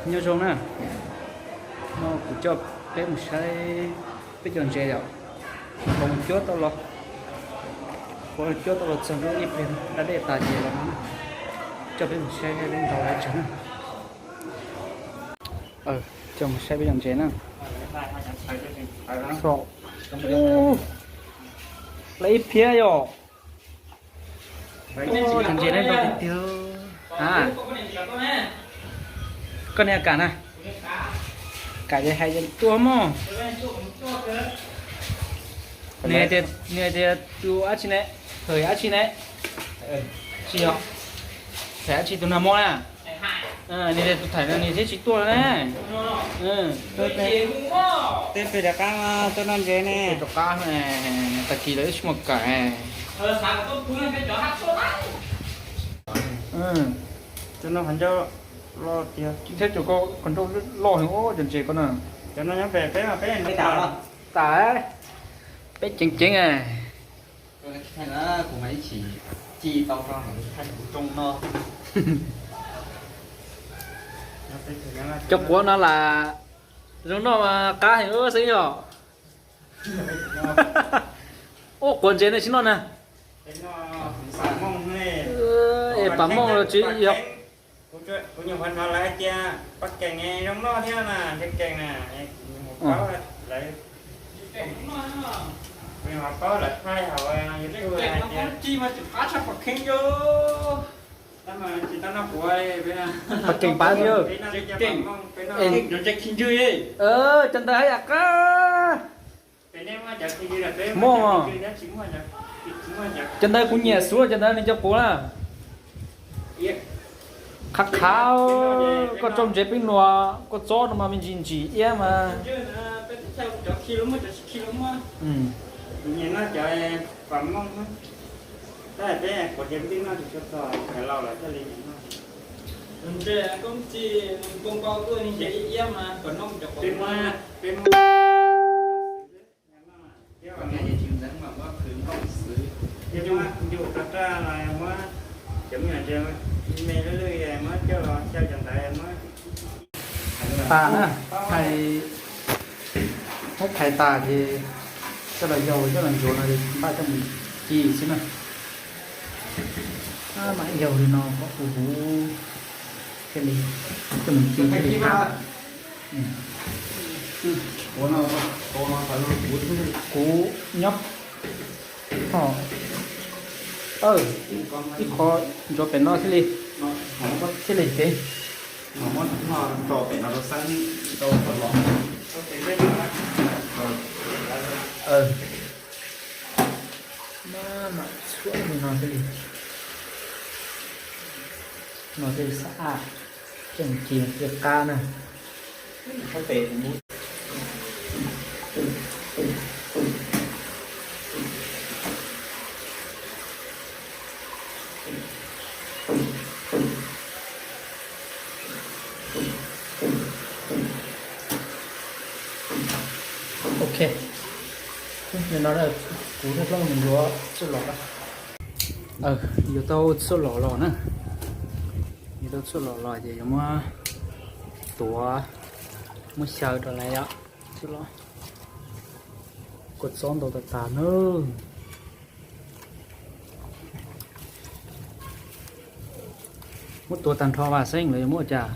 Nyob zoo na, no kuv coj peb mus saib peb cov ntses yom, los cuab tau los, kuv cuab tau los txog lub ib pliag da dej tas ces los no, coj peb mus saib peb nrau lawv tsev na. Coj mus saib peb cov ntses na. Lawv ib phiab yom. Cov ntses no nrau tiag tiag. Koj niag kam na, kam ces hais ces tua mog. Nws hais tias tus dab tsi ne, Hawm dab tsi ne, tsis yog, Hawm dab tsi tus nag hmo na. Nws tias tus thaim no nws thiaj tsis tuaj na. Tej pem rov qab tuaj noj ntses ne. Rov qab, tag kis lawv twb tsis muaj kam. Cov no qhov ncauj loj tiag. Thiab cov ko qhov ncauj loj heev os, cov ntses ko na. Cov no nyob pem peb mas peb tas, peb ceev ceev. Kuv mas ib tsis ci tau rau hauv thaij kuv rooj noj. Cov quav no las zoo noj mas qab heev xwb yom. Ub, quav ntses no tsis noj na. Es pam mooj los tsis yog. Kuv nyuam qhuav hnov lawv hais tias paj keem zoo noj thiab na, ntses keem na. Kuv nyuam qhuav paub lawv, kuv nyuam qhuav paub lawv thaij hauv YouTube hais tias paj keem pab thiab. Cov ntawd haj yam qab. Muaj, cov ntawd kuv nyiam xwb, cov ntawd nws cov quav na. Qhav qhav, koj tsau ntses peb nua, koj txob no mas me ntsis ntsim iab mas. Tas na, muab phais tas ces coj los yau coj los ntsuav no npaj coj mus ci xwb na. Mam yau li no kom huv huv thiaj li coj mus ci thiaj li qab. Kuv nyob, ib qho ntsuav pem no thiaj li, thiaj li ceev. Mam txhuam li no thiaj li, no thiaj li xab ab, coj mus ci thiaj li qab na. Ok, no kuv thiaj hlob mus yuav txuj lom. Yuav tau txuj lom los na, yuav tau txuj lom los ces yuav muab tuav, muab xyaw rau lawm yom. Txuj lom, kua txob ntau tas tas na. Muab tuav tag nrho vas xeeb lawm yuav muab ua cas?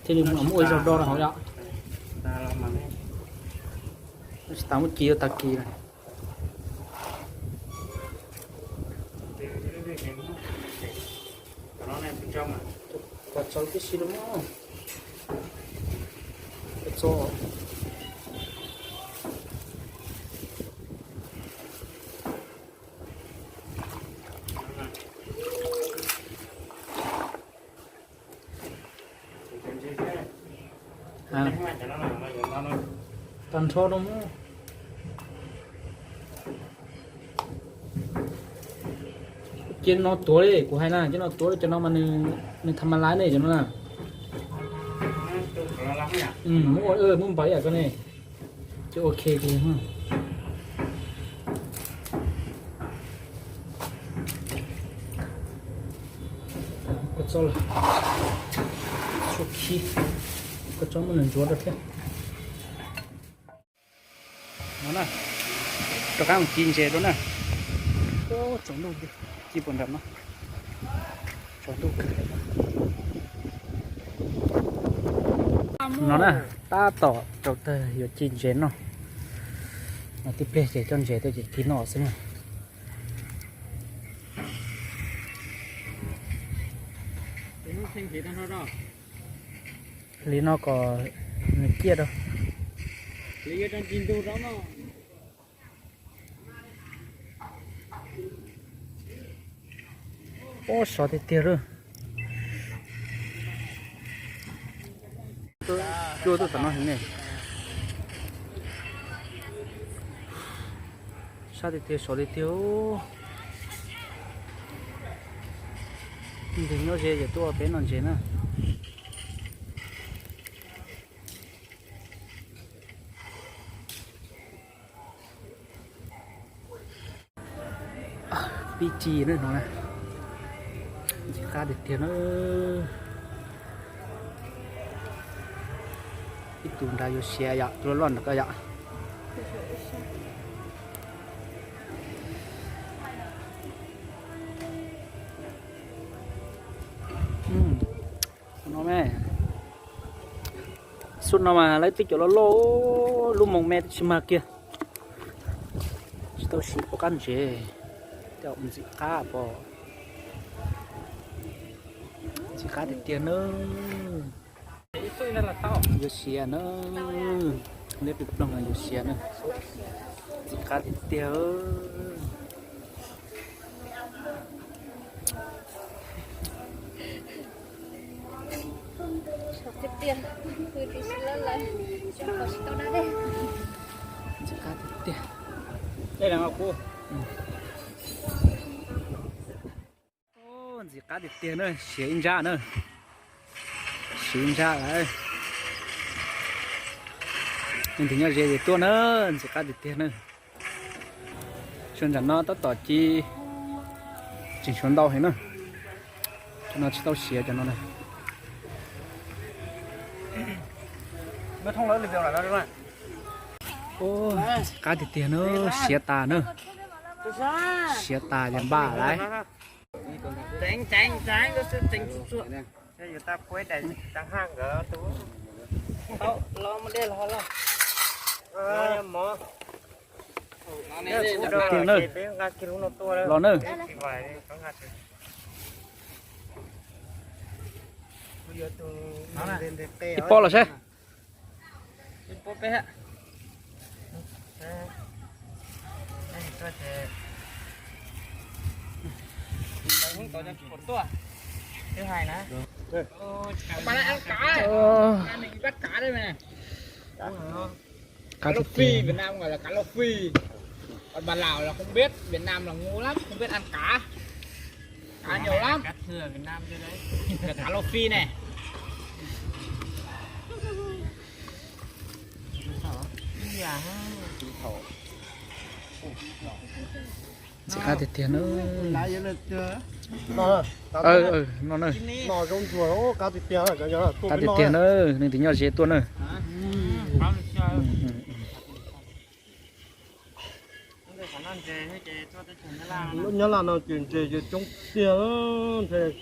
Thiaj li muab ua ib zaug do rau hauv yom. Tsis tas muab ci ua tag kis na. Kom txaus tib si rau mog. Tag nrho rau mog. Cia no tuav li kuv hais na, cia no tuav li, cov no mas nws tham mas laiv ne, cov no na. Muab ua, muab npaum ib yam ko ne, ces ok tiag. Xo lawm, xua khib, koj tsob muab nws ntsuav rau thiab. No na, rov qab mus ci ntses rau na. Tsaus ntuj, ci puas nram no, tsaus ntuj kawg. No na, tab tom rau tawg yuav ci ntses noj. No tib pliag ces coj ntses tuaj ces ci noj xwb na. Hliv no kom nws ciaj rau. Ub, sov tiag tiag lawm. Cua tuaj tom no heev ne. Sab tiag tiag, sov tiag tiag. Nws nyob ze ces tuaj peb noj ntses na. Pib ci na no na. Ntxim qab tiag tiag na. Ib tug nrad yuav siav yom, tus loj loj nrad koj yom. No me, xub no mas lawv twb cov loj loj, lub moos me twb tsis mag kiag. Tsis tau siv puas qab ntsev, tej ntxim qab pom, ntxim qab tiag tiag nawb. Yuav siav na, neb peb ploog no yuav siav na, ntxim qab tiag tiag. Ntxim qab tiag tiag. Ntxim qab tiag tiag na, siav ib ntsab na. Siav ib ntsab lawm. Leej twg nyob ze ces tuaj na, ntxim qab tiag tiag na. Suav ntsam no tab tom ci tseem suav ntau heev na. Cov no tsis tau siav cov no na. Ntxim qab tiag tiag na, siav tas na. Siav tas ces npaj lawm. Tiag na. Los na. Ib pob los saib. Cá rô phi, Việt Nam gọi là cá rô phi. Còn bà Lào là không biết, Việt Nam là ngu lắm, không biết ăn cá. Cá nhiều lắm. Cá rô phi này. Ntxim qab tiag tiag na. No na. Qab tiag tiag na, leej twg nyob ze tuaj na. Lub Nyab Laj no ces ntses ces coob tiag,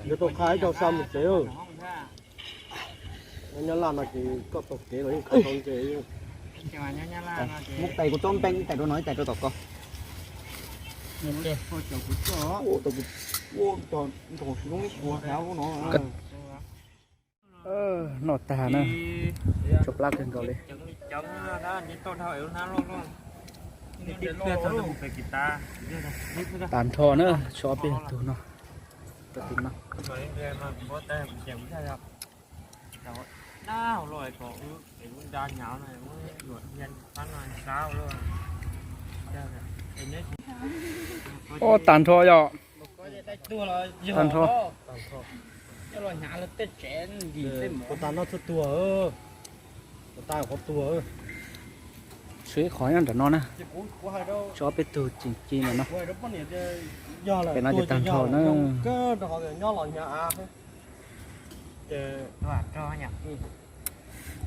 yuav tau qha ib co xa mus tsev. Nyab Laj no ces koj taug kev los yeej qha tau ntses. Muab tais kuv tsob npeeb, ib tais rau no, ib tais rau tom ko. Noj tag na, tsau plab kawg nkaus li. Tag nrho na, tshuav ob peb tug no. Ua tag nrho yom. Tag nrho. Puas tas no txhua tuag, puas tas qhov tuag. Tshuav ib qhov nyob nram no na, tso peb tug tseem ci ntawm no, pem no ces tag nrho na.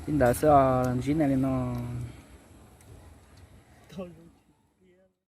Li ntawd xwb os, ntsib nej li no.